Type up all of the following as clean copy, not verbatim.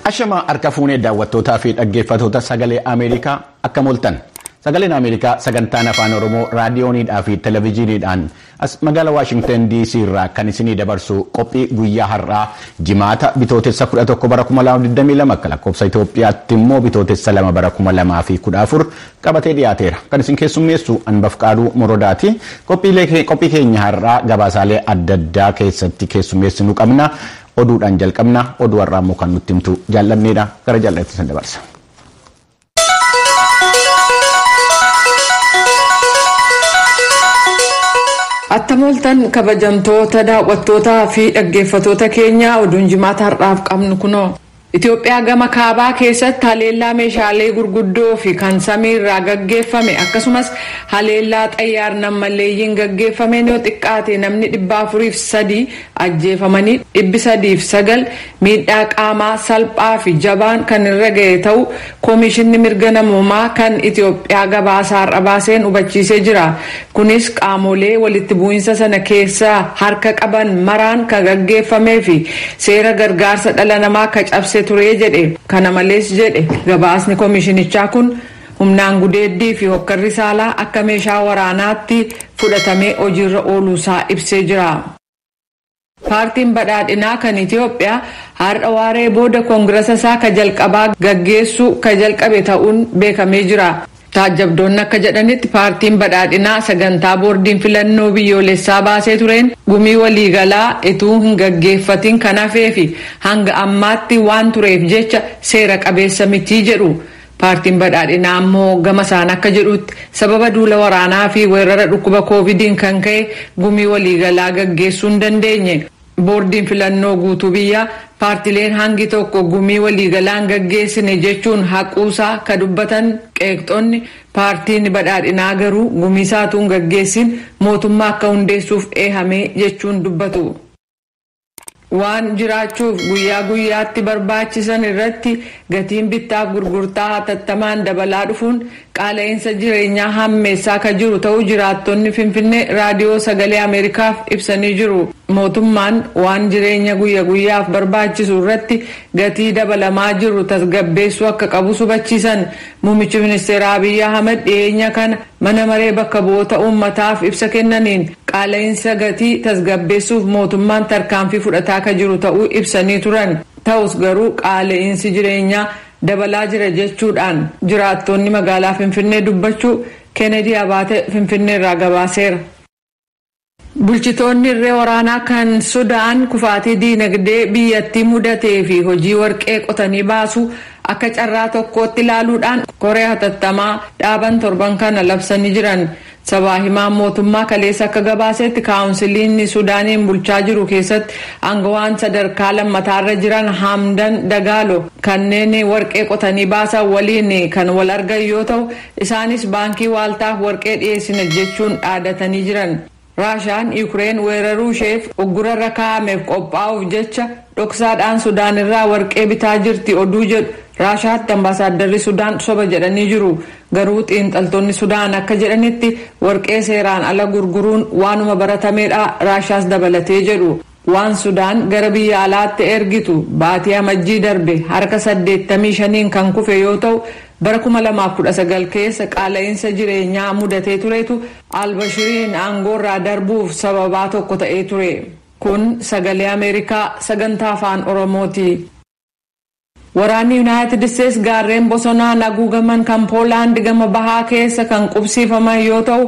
Ashama harka fuunee daawwattootaa fi dhaggeeffattoota sagalee Ameerikaa akkam ooltan. Sagaleen Ameerikaa sagantaan afaan Oromoo raadiyooniidhaa fi televezyiiniidhaan as magaalaa Waashingtan DC irraa kan isinii dabarsu qophii guyyaa har'aa jimaata bitootessa 11 bara 2022 akka lakkoofsa Itoophiyaatti immoo bitootessa 2 bara 2014 qabatee dhiyaateera. Kan isin keessummeessu Anbaf Qaaduu Morodaati. Qophii keenya har'aa gabaasaalee adda addaa keessatti keessummeessinu qabna. Oduudhaan jalqabna. Oduu har'aa immoo kan nutti himtu jaallanneedha. Gara jaallatatti isin dabarsa. Attam ooltan kabajamtoota daawwattootaa fi dhaggeeffattoota keenya oduun jimaata har'aaf qabnu kunoo. Itoophiyaa gama kaabaa keessatti haleellaa meeshaalee gurguddoo fi kan samiirraa gaggeeffame akkasumas haleellaa xayyaar nammalleeyyiin gaggeeffameen yoo xiqqaate namni 403 ajjeefamanii 309 miidhaa qaamaa salphaa fi jabaan kan irra ga'e ta'uu koomishinni mirga namoomaa kan Itoophiyaa gabaasaa har'a baaseen hubachiisee jira. Kunis qaamolee walitti bu'iinsa sana keessaa harka qaban maraan kan gaggeeffamee fi seera gargaarsa dhala namaa kan cabse ture jedhe. Kana malees jedhe gabaasni koomishinichaa kun humnaan gudeeddii fi hokkarri saalaa akka meeshaa waraanaatti fudhatamee hojiirra ooluusaa ibsee jira. Paartiin badhaadhinaa kan Itoophiyaa har'a waaree booda koongirasa isaa ka jalqabaa gaggeessuu ka jalqabe ta'uun beekamee jira. Taajjabdoonni akka jedhanitti paartiin badhaadhinaa sagantaa boordiin filannoo biyyoolessaa baasee tureen gumii waliigalaa ituu hin gaggeeffatin kan hafee fi hanga ammaatti waan tureef jecha seera qabeessa mitii jedhu. Paartiin badhaadhinaa ammoo gama isaan akka jedhutti sababa duula waraanaa fi weerara dhukkuba koovidiin kan ka'e gumii waliigalaa gaggeessuu hin dandeenye. Boordiin filannoo guutuu biyyaa paartileen hangi tokko gumii waliigalaan gaggeessine jechuun haquusaa ka dubbatan qeeqxoonni paartiin badhaadhinaa garuu gumii isaatuun gaggeessin mootummaa akka hundeessuuf eehamee jechuun dubbatu. Waan jiraachuuf guyyaa guyyaatti barbaachisan irratti gatiin bittaaf gurgurtaa hatattamaan dabalaa dhufuun qaala'insa jireenyaa hammeessaa kan jiru ta'uu jiraattonni Finfinnee raadiyoo sagalee Ameerikaaf ibsanii jiru. Mootummaan waan jireenya guyyaa guyyaaf barbaachisu irratti gatii dabalamaa jiru tasgabbeessuu akka qabu hubachiisan. Muummichi ministeera Abiyyi Ahmed dhiyeenya kana mana maree bakka bu'oota uummataaf ibsa kennaniin qaala'insa gatii tasgabbeessuuf mootummaan tarkaanfii fudhataa kan jiru ta'uu ibsanii turan. Ta'us garuu qaala'insi jireenyaa dabalaa jira jechuudhaan jiraattonni magaalaa Finfinnee dubbachuu Kennedy Abaate Finfinnee irraa gabaaseera. Bulchitoonni irree waraanaa kan Sudaan kufaatii diinagdee biyyattii mudatee fi hojii warqee qotanii baasuu akka carraa tokkootti ilaaluudhaan koree hatattamaa dhaaban torban kana labsanii jiran. Sabaa himaan mootummaa kaleessa akka gabaasetti kaawunsiliin Sudaaniin bulchaa jiru keessatti aangawaan sadarkaa lammataarra jiran Hamdan Dagaalo kanneen warqee qotanii baasan waliin kan wal argan yoo ta'u isaanis baankii waaltaaf warqee dhiyeessina jechuun dhaadatanii jiran. Raashaan Yuukireen weeraruu isheef uggurarra kaa'ameef qophaa'uuf jecha dhoksaadhaan Sudaan irraa warqee bitaa jirti oduu jedhu Raashaatti ambaasaaddarri Sudaan soba jedhanii jiru. Garuu xiinxaltoonni Sudaan akka jedhanitti warqee seeraan ala gurguruun waanuma baratameedha Raashaas dabalatee jedhu. Waan Sudaan gara biyya alaatti ergitu baatii amajjii darbe harka 85 kan kufe yoo ta'u bara 2019 keessa qaala'insa jireenyaa mudatee turetu Albashiriin aangoorraa darbuuf sababaa tokko ta'ee ture. Kun sagalee Ameerikaa sagantaa afaan Oromooti. Waraanni Yuunaayitid Isteets gaarreen bosonaan haguugaman kan Poolaand gama bahaa keessa kan qubsiifaman yoo ta'u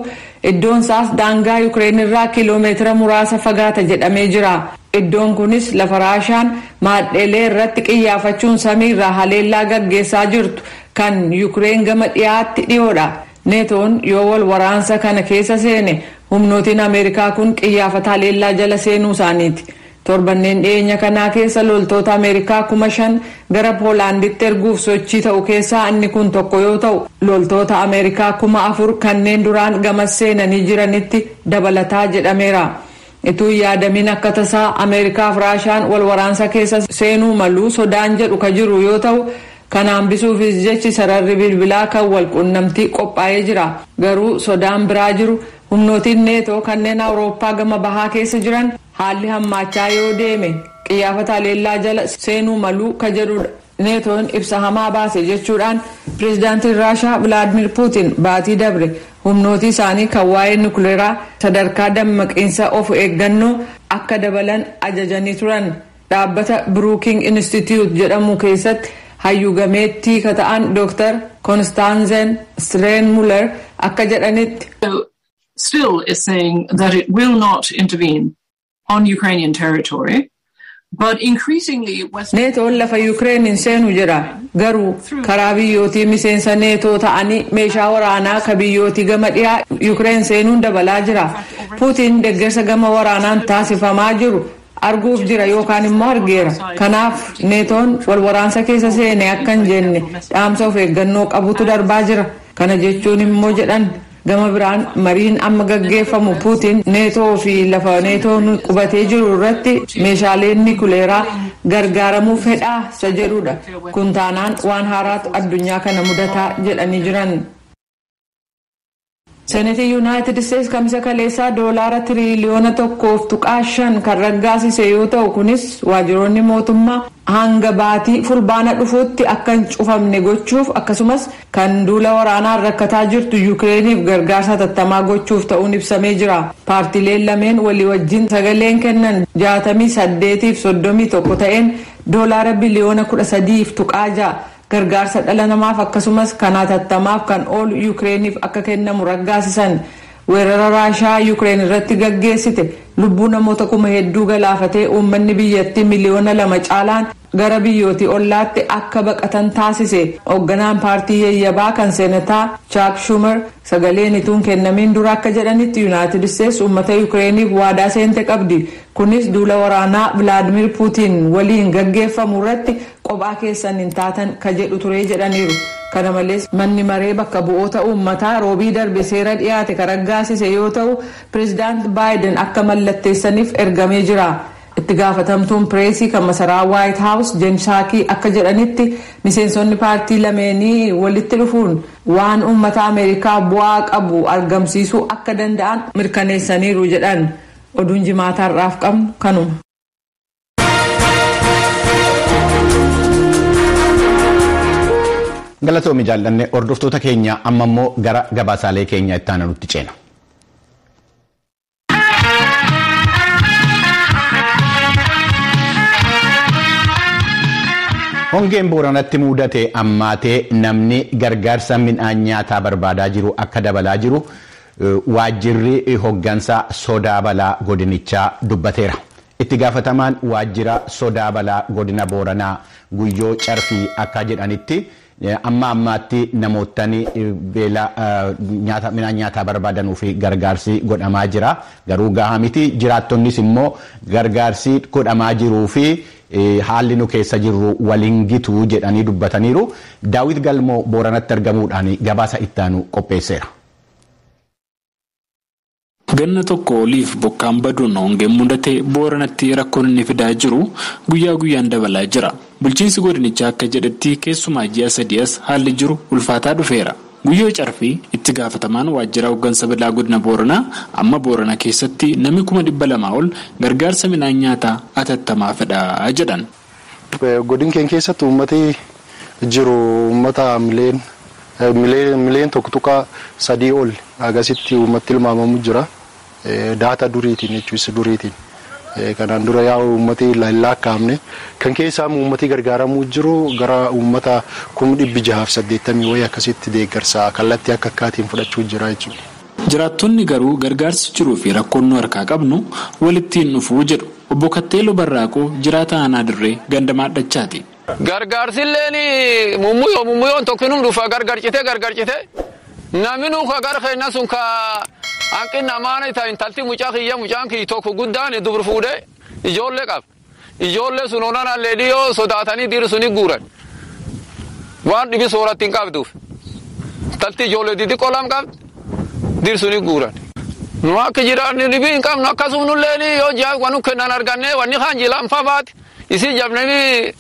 iddoon isaas daangaa Yuukireen irraa kiiloomeetira muraasa fagaata jedhamee jira. Iddoon kunis lafa Raashaan maadheelee irratti qiyyaafachuun samiirraa haleellaa gaggeessaa jirtu kan Yuukireen gama dhiyaatti dhiyoodha. Neetoon yoo wal waraansa kana keessa seene humnootiin Ameerikaa kun qiyyaafata haleellaa jala seenuu isaaniiti. Torbanneen dhiyeenya kanaa keessa loltoota Ameerikaa 5,000 gara Poolaanditti erguuf sochii ta'u keessaa inni kun tokko yoo ta'u loltoota Ameerikaa 4,000 kanneen duraan gamas seenanii jiranitti dabalataa jedhameera. Ituu yaadamiin akka tasaa Ameerikaaf Raashaan wal waraansa keessa seenuu maluu sodaan jedhu ka jiru yoo ta'u kanaan bisuufis jechi sararri bilbilaa kan wal qunnamtii qophaa'ee jira. Garuu sodaan biraa jiru humnootiin neetoo kanneen Awurooppaa gama bahaa keessa jiran haalli hammaachaa yoo deeme qiyyaafata haleellaa jala seenuu maluu ka jedhudha. Neetoon ibsa hamaa baase jechuudhaan pireezidaantiin Raashaa Vilaadimir Puutin baatii dabre humnooti isaanii kan waa'ee nukuleeraa sadarkaa dammaqiinsa of eeggannoo akka dabalan ajajanii turan. Dhaabbata Brooking Institute jedhamu keessatti hayyuu gameettii ka ta'an Dr. Konstaanzen Streen-Muller akka jedhanitti. Still is saying that it will not intervene on Ukrainian territory. But increasingly West Neetoon lafa Yuukireen hin seenu jedha. Garuu karaa biyyootii miseensa neetoo ta'anii meeshaa waraanaa ka biyyootii gama dhiyaa Yuukireen seenuun dabalaa jira. Puutiin deeggarsa gama waraanaan taasifamaa jiru arguuf jira yookaan immoo argeera. Kanaaf neetoon wal waraansa keessa seene akka hin jenne dhaamsa of eeggannoo qabutu darbaa jira. Kana jechuun immoo jedhan gama biraan mariin amma gaggeeffamu Puutiin neetoo fi lafa neetoon qubatee jiru irratti meeshaaleen nikuleeraa gargaaramuu fedhaa isa jedhudha. Kun taanaan waan haaraatu addunyaa kana mudataa jedhanii jiran. Senetii Yuunaayitid Isteetsi kamisa kaleessaa doolaara tiriliyoona 1.5 kan raggaasise yoo ta'u kunis waajjiroonni mootummaa hanga baatii fulbaana dhufuutti akka hin cufamne gochuuf akkasumas kan duula waraanaan rakkataa jirtu Yuukireeniif gargaarsa hatattamaa gochuuf ta'uun ibsamee jira. Paartileen lameen walii wajjin sagaleen kennan 68 fi 31 ta'een doolaara biliyoona 13.6 gargaarsa dhala namaaf akkasumas kan hatattamaaf kan oolu Yuukireeniif akka kennamu raggaasisan. Weerara Raashaa Yuukireen irratti gaggeessite lubbuu namoota kuma hedduu galaafatee uummanni biyyattii miliyoona 2 caalaan gara biyyootii ollaatti akka baqatan taasise. Hoogganaan paartii yayyabaa kan seenataa Chaak Schumer sagaleen ituun kennamiin dura akka jedhanitti, Yuunaayitid Isteetsi uummata Yuukireeniif waadaa seente qabdi. Kunis duula waraanaa Vilaadimir Puutiin waliin gaggeeffamu irratti qophaa keessan hin taatan ka jedhu ture jedhaniiru. Kana malees manni maree bakka bu'oota uummataa roobii darbe seera dhiyaate kan raggaasise yoo ta'u pireezidaant Baayiden akka mallatteessaniif ergamee jira. Itti gaafatamtuun pireesii kan masaraa Waayit Haawus Jen Saakii akka jedhanitti, miseensonni paartii lameenii walitti dhufuun waan uummata Ameerikaa bu'aa qabu argamsiisuu akka danda'an mirkaneessaniiru jedhan. Oduun jimaataarraaf qabnu kanuma. Galatoomi jaallanne. Hordoftoota keenya, amma immoo gara gabaasaalee keenya itti aanutti ceena. Hongeen Booranatti mudate ammaatee namni gargaarsa midhaan nyaataa barbaadaa jiru akka dabalaa jiru waajjirri hoggansa sodaa balaa godinichaa dubbateera. Itti gaafatamaan waajjira sodaa balaa godina Booranaa Guyyoo Carfii akka jedhanitti, amma ammaatti namootni beela midhaan nyaataa barbaadanuu fi gargaarsi godhamaa jira. Garuu gahaa miti. Jiraattonnis immoo gargaarsi godhamaa jiruu fi haalli nu keessa jirru waliin gitu jedhanii dubbataniiru. Daawit Galmoo Booranatti argamuudhaan gabaasa ittaanu qopheesseera. Ganna tokko oliif bokkaan baduun hongeen mudate Booranatti rakkoon inni fidaa jiru guyyaa guyyaan dabalaa jira. Bulchiinsi godinichaa akka jedhetti, keessumaa ji'a 3 as haalli jiru ulfaataa dhufeera. Guyyoo Carfii, itti gaafatamaan waajjira hooggansa balaa godina Booranaa, amma Boorana keessatti namni 200,000 ol gargaarsa midhaan nyaataa atattamaa fedhaa jedhan. Godin keenya keessatti uummati jiru uummata mileen 1.3 ol agasitti uummatti tilmaamamu jira. Data duriitiin jechuus duriitiin. Kanaan dura yaa'u uummati lakkaa'amne kan keessaa uummati gargaaramuu jiru gara uummata 680,000 wayii akkasitti deeggarsa kallattii akka akkaatiin fudhachuu jira jechuudha. Jiraattonni garuu gargaarsi jiruu fi rakkoon nu harkaa qabnu walitti hin dhufuu jedhu. Obbo Katteeloo Barraaqoo jiraata aanaa Dirree ganda Maadhachaati. Gargaarsilleen mummuyyoo mummuyyoon tokkinum dhufa, gargar cite, gargar cite. Namni nu ka gar keenya sun ka hanqinna amaana ta intalti mucaa kiyya, mucaan kiyya tokko guddaan dubur fuudhee ijoollee qaba. Ijoollee sun onan allee dhiyoo sodaatanii dhiirri suni guuran. Waan dhibi sooratti hin qabduuf. Intalti ijoollee xixiqqoo lama qabdi, dhiirri suni guuran. Nu akka jiraannu dhibii hin qabnu, akkasuma nullee yoo ji'a waan kennan arganne wanni kaan jilaan fa baate isii jabnanii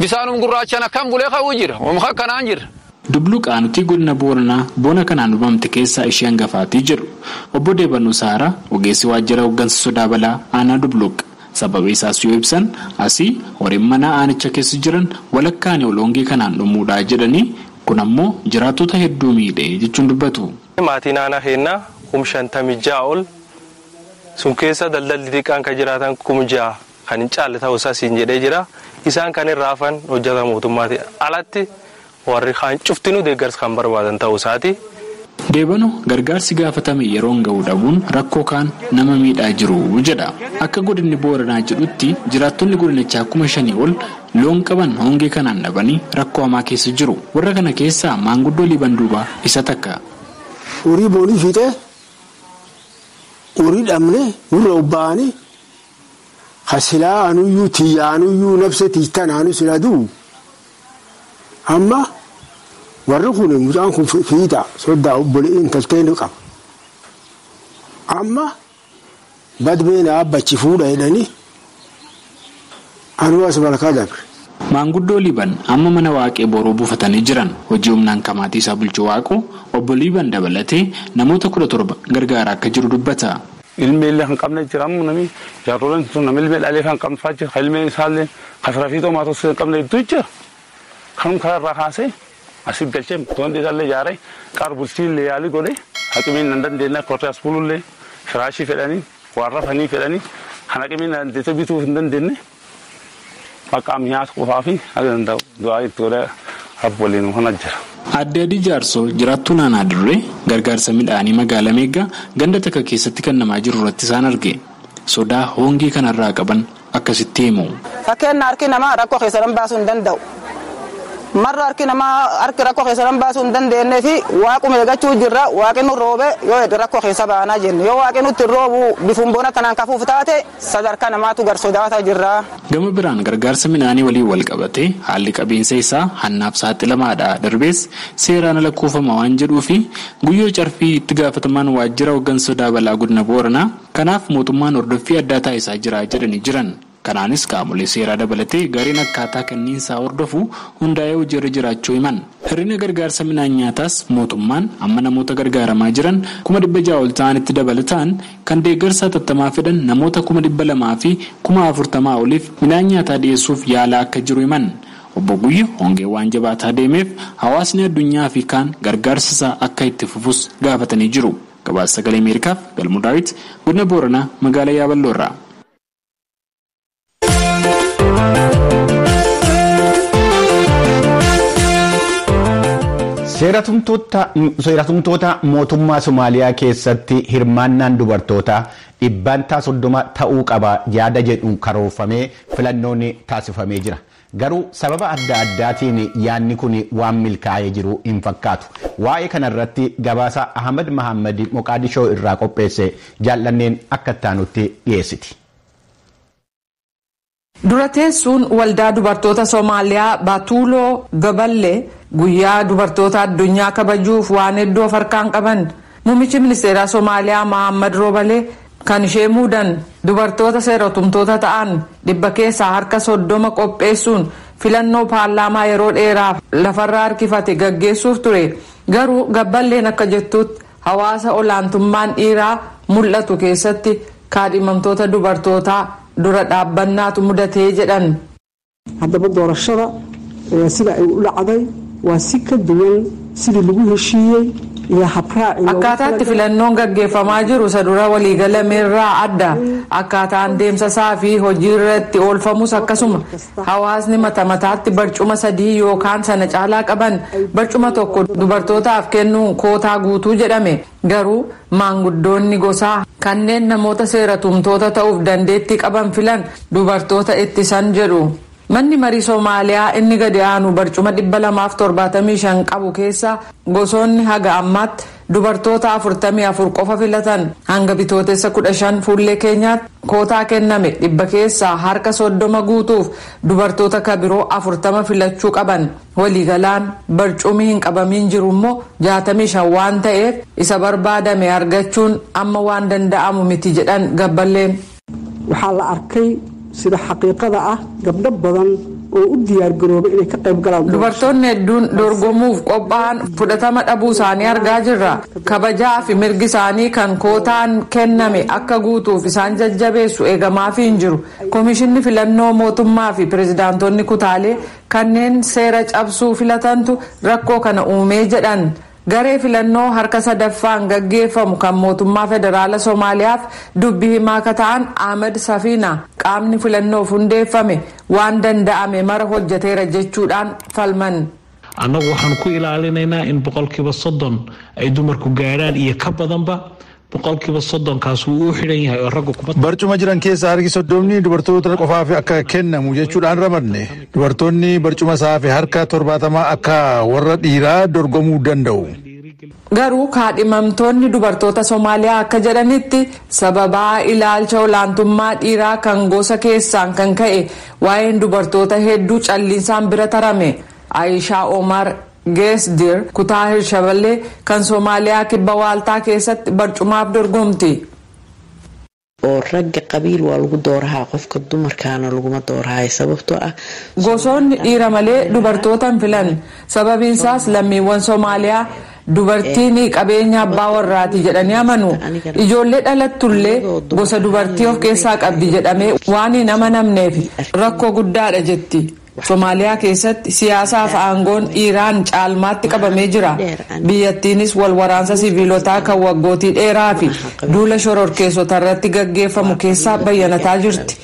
bisaanum gurraachaan akkam bulee ka'uu jira. Oomishha akkanaan jira. Dubluu qaanutii godina Booranaa bona kanaan dhumamte keessaa ishee hangafaatii jedhu. Obbo Deebanuu Saaraa, ogeessi waajjira hooggansa sodaa balaa aanaa Dubluuq. Sababa isaas yoo ibsan asii horiin manaa aanicha keessa jiran walakkaan ol hongee kanaan dhumuudhaa jedhanii kun ammoo jiraattota hedduu miidhe jechuun dubbatu. Maatiin aanaa keennaa 56,000 ol sun keessa daldalli xiqqaan kan jiraatan 6,000 kan hin caalle ta'uu isaa siin jedhee jira. Isaan kan irraa hafan hojjeta mootummaati. Alatti warri kaan cuftinuu deeggarsa kan barbaadan ta'uu isaati. Deebanu gargaarsi gaafatame yeroon ga'uu dhabuun rakkoo kaan nama miidhaa jiru jedha. Akka godinni Booranaa jedhutti jiraattonni godinichaa 5,000 ol loon qaban hongee kanaan dhabanii rakkoo hamaa keessa jiru. Warra kana keessaa maanguddoo Liiban Duubaa isa takka. Horii boonii fiixee horii dhabne nurra obba'anii hasilaa anuyyuu tiyya anuyyuu nafsa tiitan anu sila du'u amma. Warri kun mucaan kun fiixa soddaa obboleeyyiin intaltee ni qaba. Amma badbeena abbachi fuudha jedhanii anuu as malkaa dabre. Maanguddoo Liiban amma mana waaqee boruu buufatanii jiran hojii humnaan kamaatii isaa bulchu waaqu obbo Liiban dabalatee namoota 17 gargaaraa akka jiru dubbata. Ilmi illee kan qabne jiramu nami jaarroleen sun namni ilmee dhalee kan qabne fa'aa jira ilmeen isaallee kasrafiitoo maatos kan qabne hedduu jira. Kanum karaarraa kaasee. Asii galchee wanti isaallee ijaaree qaar bultiillee yaalii godhee haqimiin nan dandeenye kortee as buluullee firaashii fedhanii waan rafanii fedhanii kan haqimiin dandeessee bituuf hin dandeenye maqaan nyaata qofaa fi haga danda'u du'aa itti godhee abbooliin kana jira. Adde Adii Jaarsoo jiraattuu naannoo Dirree gargaarsa midhaanii magaalaa Meeggaa ganda takka keessatti kan namaa jiru irratti isaan arge. Sodaa hongee kanarraa qaban akkasitti himu. Fakkeenya harki namaa rakkoo keessan baasuu hin danda'u. Marra harki namaa harki rakkoo keessa baasuu hin dandeenyee fi waaquma eeggachuu jirra waaqni nu roobe yoo rakkoo keessa baanaa jennu yoo waaqni nutti roobu bifuun bona tanaan kafuuf taate sadarkaa namaatu gar sodaataa jirra. Gama biraan gargaarsa midhaanii waliin wal qabatee haalli qabeensa isaa hannaaf saaxilamaadha darbees seeraan ala kuufama waan jedhuu fi guyyoo carfii itti gaafatamaan waajjira hooggansa sodaa balaa godina Booranaa kanaaf mootummaan hordoffii addaa taasisaa jira jedhanii jiran. Kanaanis qaamolee seeraa dabalatee gareen akkaataa kenniinsaa hordofu hundaa'ee hojiirra jiraachuu himan. Hir'ina gargaarsa midhaan nyaataas mootummaan amma namoota gargaaramaa jiran 600,000 ol ta'anitti dabalataan kan deeggarsa hatattamaa fedhan namoota 240,000 oliif midhaan nyaataa dhiyeessuuf yaalaa akka jiru himan. Obbo Guyyo hongee waan jabaataa deemeef hawaasni addunyaa fi kaan gargaarsa isaa akka itti fufus gaafatanii jiru. Gabaasa Sagalee Ameerikaaf Galmuu Daawit godina Booranaa magaalaa Yaaballoo irraa. Seeratumtoota mootummaa Somaaliyaa keessatti hirmaannaan dubartootaa 30% ta'uu qaba yaada jedhuun karoorfamee filannoon taasifamee jira. Garuu sababa adda addaatiin yaadni kun waan milkaa'ee jiru hin fakkaatu. Waa'ee kanarratti gabaasa Ahmad Mahammad Moqaadishoo irraa qopheesse jaallanneen akka itti dhiyeessiti. Dura teessuun waldaa dubartoota Somaaliyaa Baatuuloo Gaballee guyyaa dubartoota addunyaa kabajuuf waan hedduu of harkaan qaban. Muummichi ministeeraa Somaaliyaa Mahammad Roobalee kan ishee muudan dubartoota seeratumtoota ta'an 30% qopheessuun filannoo paarlaamaa yeroo dheeraaf lafarraa harkifate gaggeessuuf ture. Garuu Gaballeen akka jettutti hawaasa olaantummaan dhiiraa mul'atu keessatti kaadhimamtoota dubartootaa dura dhaabbannaatu mudatee jedhan. Haddaba doorashada sida ay u dhacday waa si ka duwan sidii lagu heshiiyey iyo habraaci. Akkaataatti filannoon gaggeeffamaa jiru isa dura waliigalameerraa adda. Akkaataan deemsa isaa fi hojii irratti oolfamus akkasuma. Hawaasni mata mataatti barcuma 3 yookaan sana caalaa qaban barcuma 1 dubartootaaf kennuun kootaa guutuu jedhame. Garuu maanguddoonni gosaa kanneen namoota seeratumtoota ta'uuf dandeettii qaban filan dubartoota ittisan jedhu. Manni marii Somaaliyaa inni gadi aanu barcuma 275 qabu keessa gosoonni haga ammaatti dubartoota 44 qofa filatan hanga bitootessa 15 fuullee keenyaatti kootaa kenname 30% guutuuf dubartoota kabiroo 40 filachuu qaban. Waliigalaan barcumni hin qabamiin jiru immoo 65 waan ta'eef isa barbaadame argachuun amma waan danda'amu miti jedhan Gabballeen. Waxaa la arkay sida xaqiiqada ah gabdho badan Oo u diyaar garoobay inay ka qayb galaan. Dubartoonni hedduun dorgomuuf qophaa'an fudhatama dhabuu isaanii argaa jirra. Kabajaa fi mirgi isaanii kan kootaan kenname akka guutuuf isaan jajjabeessu eegamaafii hin jiru. Komishinni filannoo mootummaa fi pirezidaantonni kutaalee kanneen seera cabsuu filatantu rakkoo kana uumee jedhan. Garee filannoo harka sadaffaan gaggeeffamu kan mootummaa federaala Somaaliyaaf dubbii himaa akka ta'an Ahmed Safiina qaamni filannoof hundeeffame waan danda'ame mara hojjeteera jechuudhaan falman. Annagu waxaan ku ilaalinaynaa in 30% ay dumarku gaadhaan iyo ka badanba 30%kaas wuu u xidhan yahay oo raggu kuma. Barcuma jiran keessaa harki 30 dubartoota qofaaf akka kennamu jechuudhaan ramadne. Dubartoonni barcuma isaa fi harka 70 akka warra dhiiraa dorgomuu danda'u. Garuu kaadhimamtoonni dubartoota Somaaliyaa akka jedhanitti sababaa ilaalcha olaantummaa dhiiraa kan gosa keessaan kan ka'e waa'een dubartoota hedduu calliinsaan bira tarame. Aayishaa Omar Geesdir kutaa Hirshaballee kan Somaaliyaa kibba waaltaa keessatti barcumaaf dorgomti. Oo ragga qabiil waa lagu doorahaa, qofka dumarkaana laguma doorahay, sababtoo ah Gosoonni dhiira malee dubartoota hin filan. Sababiinsaas lammiiwwan Somaaliyaa dubartiin qabeenya abbaa warraati jedhanii amanu. Ijoollee dhalattullee gosa dubartii of keessaa qabdi jedhamee waan hin amanamneef rakkoo guddaadha jetti. Somaaliyaa keessatti siyaasaaf aangoon dhiiraan caalmaatti qabamee jira. Biyyattiinis wal waraansa siviilotaa kan waggootii dheeraa fi duula shororkeessota irratti gaggeeffamu keessaa bayyanataa jirti.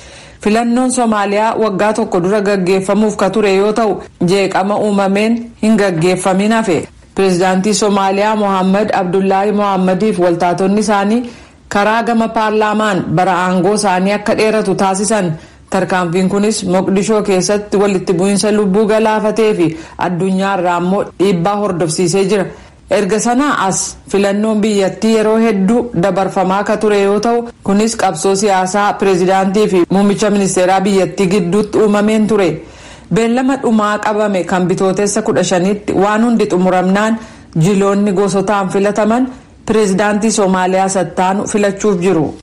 Filannoon Somaaliyaa waggaa tokko dura gaggeeffamuuf ka ture yoo ta'u, jeeqama uumameen hin gaggeeffamin hafe. Pireezidaantii Somaaliyaa Mohaammed Abdullaahi Mohaammeediif waltaatonni isaanii karaa gama paarlaamaan bara aangoo isaanii akka dheeratu taasisan. Tarkaanfiin kunis Moqdishoo keessatti walitti bu'iinsa lubbuu galaafatee fi addunyaarraa immoo dhiibbaa hordofsiisee jira. Erga sanaa as filannoon biyyattii yeroo hedduu dabarfamaa akka ture yoo ta'u, kunis qabsoo siyaasaa pireezidaantii fi muummicha ministeeraa biyyattii gidduutti uumameen ture. Beellama dhumaa qabame kan Bitootessa 15tti waan hundi xumuramnaan jiloonni gosotaan filataman pireezidaantii Soomaaliyaa sattaanu filachuuf jiru.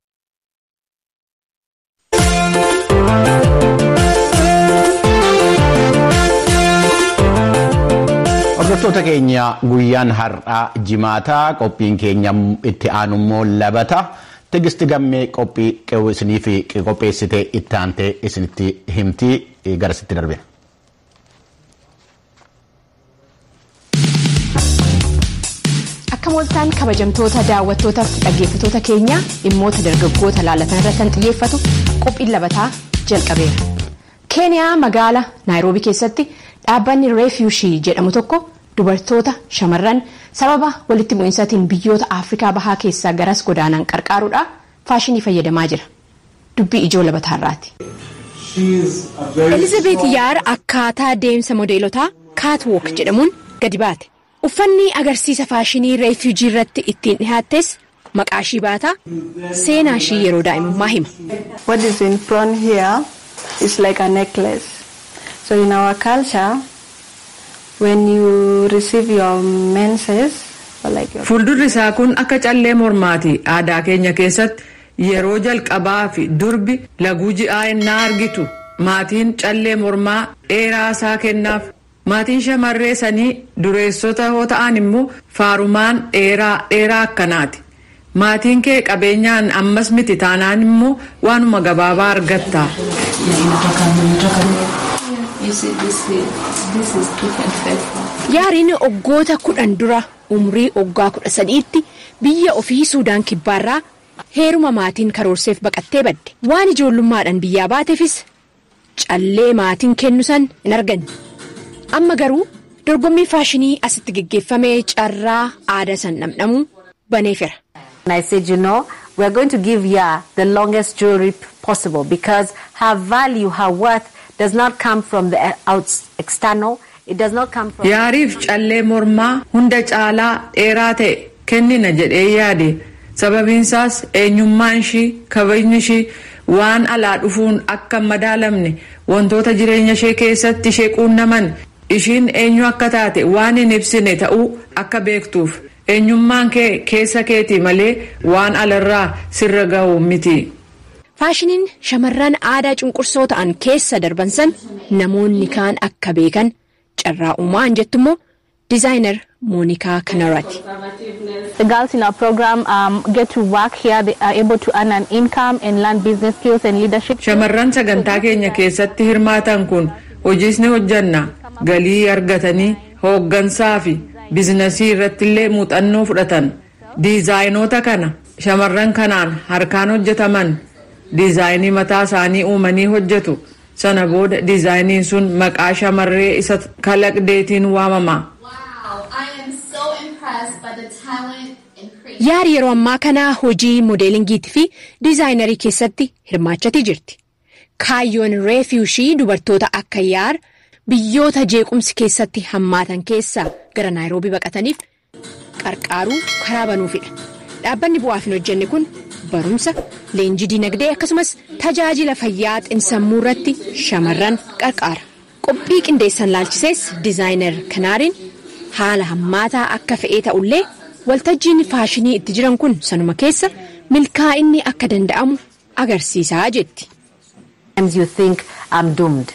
Hordoftoota keenya, guyyaan har'aa jimaataa, qophiin keenya itti aanu immoo labata. Tigisti Gammee qophii isiniif qopheessite itti aantee isinitti himtii, garasitti darbina. Akka mooltaan, kabajamtoota daawwattootaaf dhaggeeffattoota keenya, dhimmoota dargaggoota laallatan irratti kan xiyyeeffatu qophiin labataa jalqabeera. Keeniyaa magaala Naayiroobii keessatti dhaabbanni Reefiyuushii jedhamu tokko dubartoota shamarran sababa walitti bu'insaatiin biyyoota Afrikaa bahaa keessaa garas godaanan qarqaaruudhaan faashinii fayyadamaa jira. Dubbii ijoo labataarraati. Elizabeth Yaar akkaataa deemsa modeelotaa catwalk jedhamuun gadi baate. Uffanni agarsiisa faashinii Reefiyuujii irratti ittiin dhihaattes maqaa ishii baataa, seenaa ishii yeroo daa'imummaa hima. What is in front here is like a necklace. So in our culture, when you receive your menses, or like your Fuuldurri isaa kun akka callee mormaati. Aadaa keenya keessatti yeroo jalqabaa fi durbi laguu ji'aa ennaa argitu maatiin callee mormaa dheeraa isaa kennaaf. Maatiin shamarree sanii dureessota yoo ta'an immoo faarumaan dheeraa dheeraa akkanaati. Maatiin kee qabeenyaan ammas miti taanaan immoo waanuma gabaabaa argatta. Yaariin waggoota 10 dura umrii waggaa 13tti biyya ofii Suudaan Kibbaarraa heeruma maatiin karoorseef baqattee badde. Waan ijoollummaadhaan biyyaa baateefis callee maatiin kennu san hin arganne. Amma garuu dorgommii faashinii asitti geggeeffamee carraa aadaa san dhamdhamuu baneefera. And I said, we are going to give Yaa the longest jewelry possible because her value, her worth does not come from the external. It does not come from. Yaariif callee mormaa hunda caalaa dheeraa ta'e kennina jedhee yaade. Sababiinsaas eenyummaan ishii, kabajni ishii waan alaa dhufuun akka hin madaalamne, wantoota jireenya ishee keessatti ishee quunnaman ishiin eenyu akka taate waan hin ibsine ta'uu akka beektuuf. Eenyummaan kee keessa keetii malee waan alarraa sirra gahu miti. Faashiniin shamarran aadaa cunqursoo ta'an keessa darban san namoonni kaan akka beekan carraa uumaan jettu immoo dizaayinar Moonikaa Kanaraati. The girls in our program get to work here. They are able to earn an income and learn business skills and leadership. Shamarran sagantaa keenya keessatti hirmaatan kun hojiis ni hojjanna, galii argatanii hooggansaa fi biizinasii irratti illee muuxannoo fudhatan. Diizaayinoota kana shamarran kanaan harkaan hojjetaman diizaayinii mataa isaanii uumanii hojjetu. Sana booda diizaayiniin sun maqaa shamarree isa kalaqdeetiin waamama. Yaari yeroo ammaa kana hojii moodeelingiitii fi diizaayinerii keessatti hirmaachatii jirti. Kaayyoon reefiyuushii dubartoota akka Yaar biyyoota jeequmsi keessatti hammaatan keessaa gara Naayiroobii baqataniif qarqaaruu karaa banuufidha. Dhaabbanni bu'aaf hin hojjenne kun barumsa, leenjii dinagdee akkasumas tajaajila fayyaa xinsammuu irratti shamarran qarqaara. Qophii qindeessan laalchisees diizaayinar Kanaariin haala hammaataa akka fe'ee ta'ullee waltajjiin faashinii itti jiran kun sanuma keessa milkaa'inni akka danda'amu agarsiisaa jetti. You think, "I'm doomed.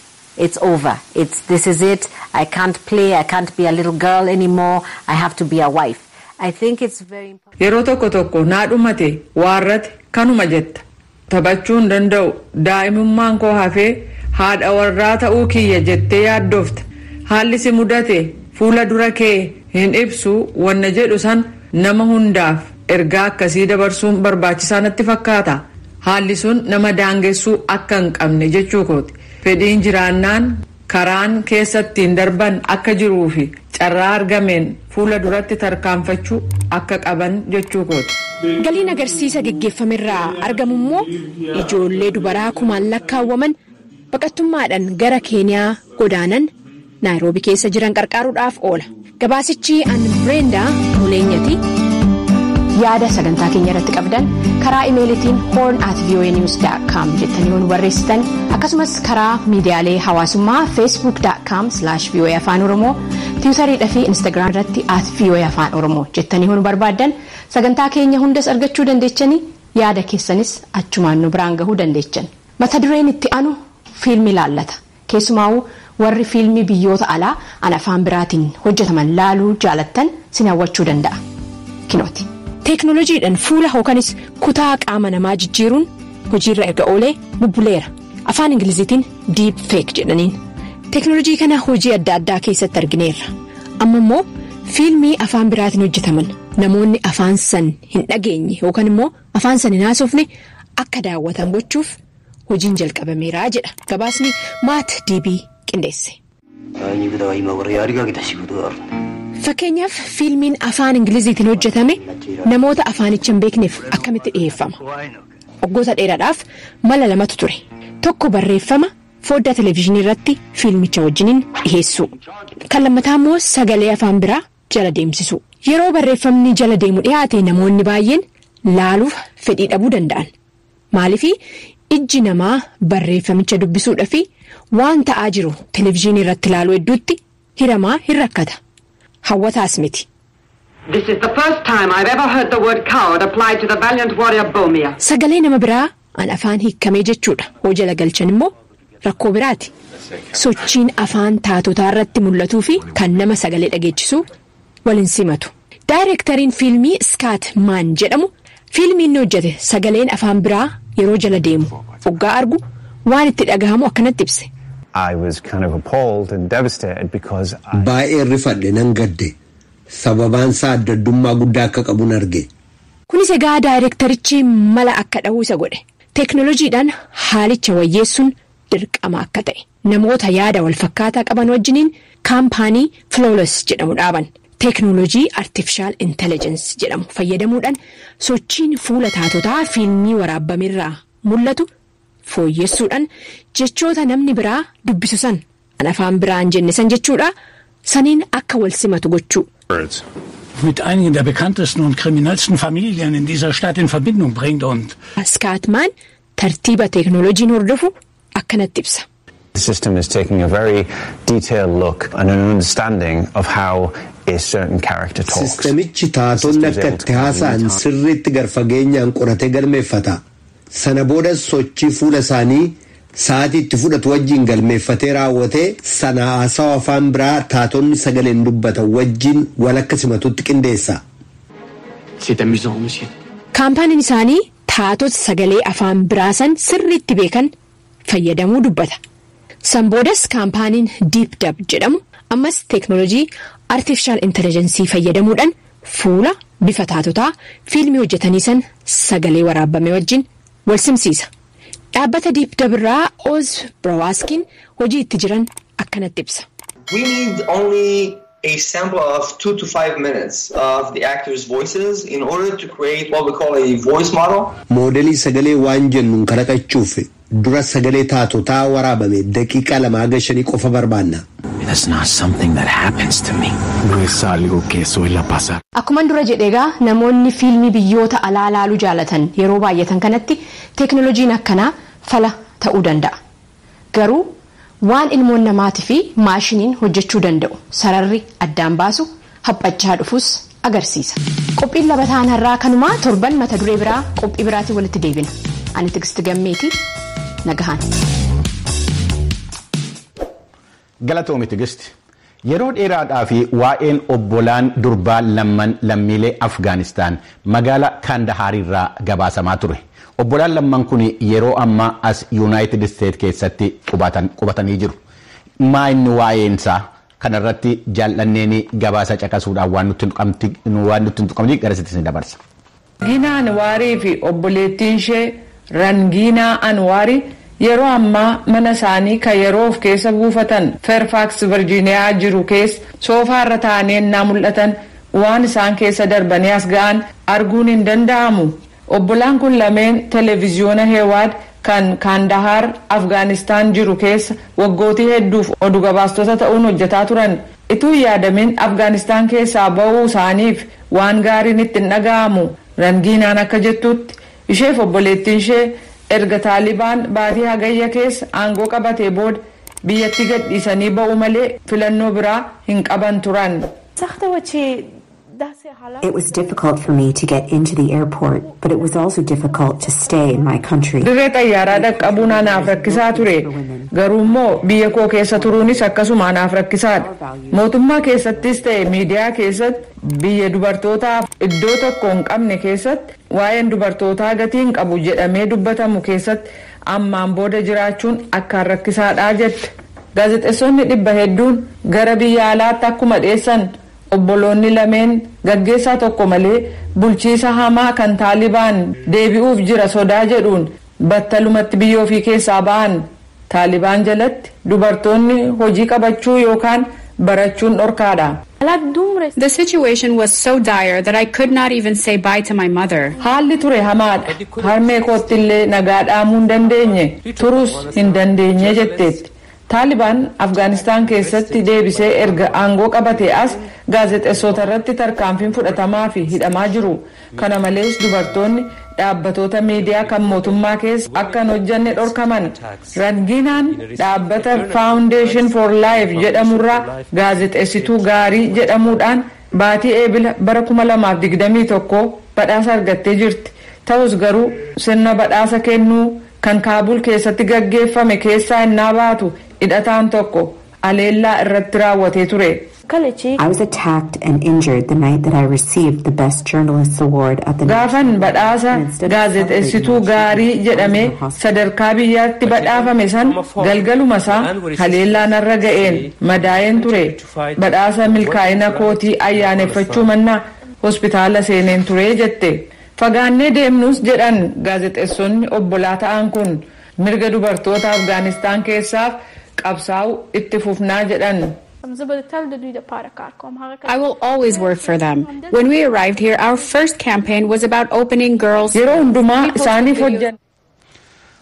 It's over. It's this is it. I can't play. I can't be a little girl anymore. I have to be a wife." I think it's very important. Yeroo tokko tokko naa dhumate, waarrate, kanuma jetta. Taphachuu hin danda'u. Daa'imummaan koo hafee haadha warraa ta'uu kiyya jettee yaaddofta. Haalli si mudate fuula dura kee hin ibsu wanna jedhu san nama hundaaf ergaa akkasii dabarsuun barbaachisaa natti fakkaata. Haalli sun nama daangessuu akka hin qabne jechuu kooti. Fedhiin jiraannaan karaan keessattiin darban akka jiruu fi carraa argameen fuula duratti tarkaanfachuu akka qaban jechuu kooti. Galiin agarsiisa geggeeffamerraa argamu immoo ijoollee dubaraa kumaan lakkaawwaman baqattummaadhaan gara Keeniyaa godaanan Naayiroobii keessa jiran qarqaaruudhaaf oola. Gabaasichi an Brenda Muleenyati. Yaada sagantaa keenya irratti qabdan karaa imeelitiin horn@voanews.com jettanii yoo nu barreessitan, akkasumas karaa miidiyaalee hawaasummaa facebook.com/voaAfaanOromoo, Tiwutariidha fi Instagram irratti @VOAAfaanOromoo jettanii yoo nu barbaaddan sagantaa keenya hundas argachuu dandeechanii, yaada keessanis achumaan nu biraan gahuu dandeechan. Mata dureen itti aanu fiilmii laallata. Keessumaa'uu warri fiilmii biyyoota alaa an afaan biraatiin hojjetaman laaluu jaalattan sin hawwachuu danda'a. Kinooti. Teeknooloojiidhaan fuula hookanis kutaa qaama namaa jijjiiruun hojiirra erga oolee bubbuleera. Afaan Ingiliziitiin deep fake jedhaniin. Teeknooloojii kana hojii adda addaa keessatti argineerra. Amma immoo fiilmii afaan biraatiin hojjetaman namoonni afaan san hin dhageenye yookaan immoo afaan san hin haasofne akka daawwatan gochuuf hojiin jalqabameera jedha. Gabaasni Maat Diibii qindeesse. Fakkeenyaaf, fiilmiin afaan Ingiliziitiin hojjetame namoota afaanicha hin beekneef akkamitti dhiyeeffama? Waggoota dheeraadhaaf mala lamatu ture. Tokko barreeffama foddaa televezyiinii irratti fiilmicha wajjiniin dhiheessuu. Kan lammataa immoo sagalee afaan biraa jala deemsisu. Yeroo barreeffamni jala deemu dhiyaate namoonni baay'een laaluuf fedhii dhabuu danda'an. Maaliif? Ijji namaa barreeffamicha dubbisuudhaa fi waan ta'aa jiru televezyiinii irratti ilaaluu hedduutti hiramaa hin rakkata. Hawwataas miti. This is the first time I've ever heard the word coward applied to the valiant warrior Bomia. Sagalee nama biraa an afaan hiikamee jechuudha. Hoo jala galchan immoo rakkoo biraati. Sochiin afaan taatotaa irratti mul'atuu fi kan nama sagalee dhageechisuu waliin simatu. Daayireektariin fiilmii Iskaat Maan jedhamu fiilmii inni hojjete sagaleen afaan biraa yeroo jala deemu hoggaa argu waan itti dhagahamu akkanatti ibse. I was kind of appalled and devastated because Baay'ee rifadhe, nan gadde. Sababaan isaa adda addummaa guddaa akka qabuun arge. Kunis egaa daayireektarichi mala akka dhahuu isa godhe. Teeknooloojiidhaan haalicha wayyeessuun dirqama akka ta'e. Namoota yaada wal fakkaataa qaban wajjiniin kaampaanii Flawless jedhamu dhaaban. Teeknooloojii artificial intelligence jedhamu fayyadamuudhaan sochiin fuula taatotaa fiilmii waraabbamerraa mul'atu fooyyessuudhaan jechoota namni biraa dubbisu san an afaan biraan jenne san jechuudha saniin akka wal simatu gochuu. Mit einigen der bekanntesten und kriminellsten Familien in dieser Stadt in Verbindung bringt und Skaatmaan tartiiba teeknooloojiin hordofu akkanatti ibsa. The system is taking a very detailed look and an understanding of how a certain character talks. Sistemichi taatonni akka itti haasa'an sirriitti garfageenyaan qoratee galmeeffata. Sana booda sochii fuula isaanii sa'aatii itti fudhatu wajjin galmeeffatee raawwatee sana haasawa afaan biraa taatonni sagaleen dubbatan wajjin walakka simatutti qindeessa. C'est amusant, monsieur. Kaampaaniin isaanii taatota sagalee afaan biraasan sirriitti beekan fayyadamuu dubbata. San boodas kaampaaniin Deep Dub jedhamu ammas teeknoolojii artificial intelligence fayyadamuudhaan fuula bifa taatotaa fiilmii hojjetanii san sagalee waraabame wajjin wal simsiisa. Dhaabbata Deep Dub irraa Oz Brawaaskiin hojii itti jiran akkanatti ibsa. We need only a sample of 2 to 5 minutes of the actors' voices in order to create what we call a voice model. Moodelii sagalee waan jennuun kalaqachuuf dura sagalee taatotaa waraabame daqiiqaa 2 haga 5 qofa barbaanna. That's not something that happens to me. No es algo que suele pasar. Akkuma dura jedheegaa, namoonni fiilmii biyyoota alaa laaluu jaalatan yeroo baay'atan kanatti teeknooloojiin akkanaa fala ta'uu danda'a. Garuu waan ilmoon namaatii fi maashiniin hojjechuu danda'u sararri addaan baasu haphachaa dhufus agarsiisa. Qophiin labataan har'aa kanumaa. Torban mata duree biraa qophii biraatiin walitti deebina. Ani Tigisti Gammeetii, nagahaan. Galatoomi, Tigisti. Yeroo dheeraadhaa fi waa'een obbolaan durbaa lamman lammiilee Afgaanistaan magaalaa Kaandahaarirraa gabaasamaa ture. Obbolaan lamman kun yeroo ammaa as Yuunaayitid Isteet keessatti qubatanii jiru. Maa inni waa'eensaa kanarratti jaallanneen gabaasa caqasuudhaan waan nutti hin tuqamne garasitti ni dabarsa. Rangiinaa Anwaarii fi obboleettiin ishee Rangiinaa Anwaarii yeroo ammaa mana isaanii kan yeroo of keessa buufatan Fairfax, Virgiiniyaa jiru keessa soofaa irra taa'anii ennaa mul'atan waan isaan keessa darbanii as ga'an arguun hin danda'amu. Obbolaan kun lameen televiziyoona Heewaad kan Kaandahaar, Afgaanistaan jiru keessa waggootii hedduuf oduu gabaastota ta'uun hojjetaa turan. Ituu hin yaadamin Afgaanistaan keessaa ba'uu isaaniif waan gaariin itti hin dhaga'amu. Rangiinaan akka jettutti, isheef obboleettiin ishee erga Taalibaan baatii Hagayya keessa aangoo qabatee booda biyyattii gadhiisanii ba'uu malee filannoo biraa hin qaban turan. It was difficult for me to get into the airport, but it was also difficult to stay in my country. Dirree xayyaaraa dhaqqabuun anaaf rakkisaa ture. Garuu immoo biyya koo keessa turuunis akkasuma anaaf rakkisaadha. Mootummaa keessattis ta'e miidiyaa keessatti, biyya dubartootaaf iddoo tokko hin qabne keessatti, waa'een dubartootaa gatii hin qabu jedhamee dubbatamu keessatti ammaan booda jiraachuun akkaan rakkisaadha jette. Gaazexeessonni 100 hedduun gara biyya alaatti akkuma dheessan, obboloonni lameen gaggeessaa tokko malee bulchiisa hamaa kan Taalibaan deebi'uuf jira sodaa jedhuun battalumatti biyya ofii keessaa ba'an. Taalibaan jalatti dubartoonni hojii qabachuu yookaan barachuun dhorkaadha. The situation was so dire that I could not even say bye to my mother. Haalli ture hamaadha. Harmee kootti illee nagaa dhaamuu hin dandeenye, turus hin dandeenye jetteetti. Taalibaan Afgaanistaan keessatti deebisee erga aangoo qabatee as gaazexeessota irratti tarkaanfiin fudhatamaa fi hidhamaa jiru. Kana malees dubartoonni dhaabbatoota miidiyaa kan mootummaa keessa akka hin hojjanne dhorkaman. Rangiinaan dhaabbata Foundation for Life jedhamurraa gaazexeessituu gaarii jedhamuudhaan baatii Eebila bara 2021 badhaasa argattee jirti. Ta'us garuu sirna badhaasa kennuu kan Kaabul keessatti gaggeeffame keessaa innaa baatu hidhataan tokko aleellaa irratti raawwatee ture. I was attacked and injured the night that I received the Best Journalist Award at the Gaafan badhaasa gaazexeessituu gaarii jedhamee sadarkaa biyyaatti badhaafame san galgaluma isaa haleellaa narra ga'een madaa'een ture. Badhaasa milkaa'ina kootii ayyaaneffachuu mannaa hospitaala seeneen ture jette. Fagaannee deemnus, jedhan gaazexeessonni obbolaa ta'an kun, mirga dubartoota Afgaanistaan keessaaf qabsaa'u itti fufnaa jedhan. I will always work for them. When we arrived here, our first campaign was about opening girls. Yeroo hundumaa isaaniif hojjanna.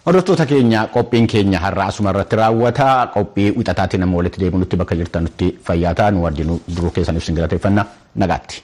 Hordoftoota keenya, qophiin keenya har'a asuma irratti raawwata. Qophii wixataatti nama walitti deebinutti bakka jirtanutti fayyaa ta'aa. Nu wajjin duruu keessaniif sin galateeffanna. Nagaatti.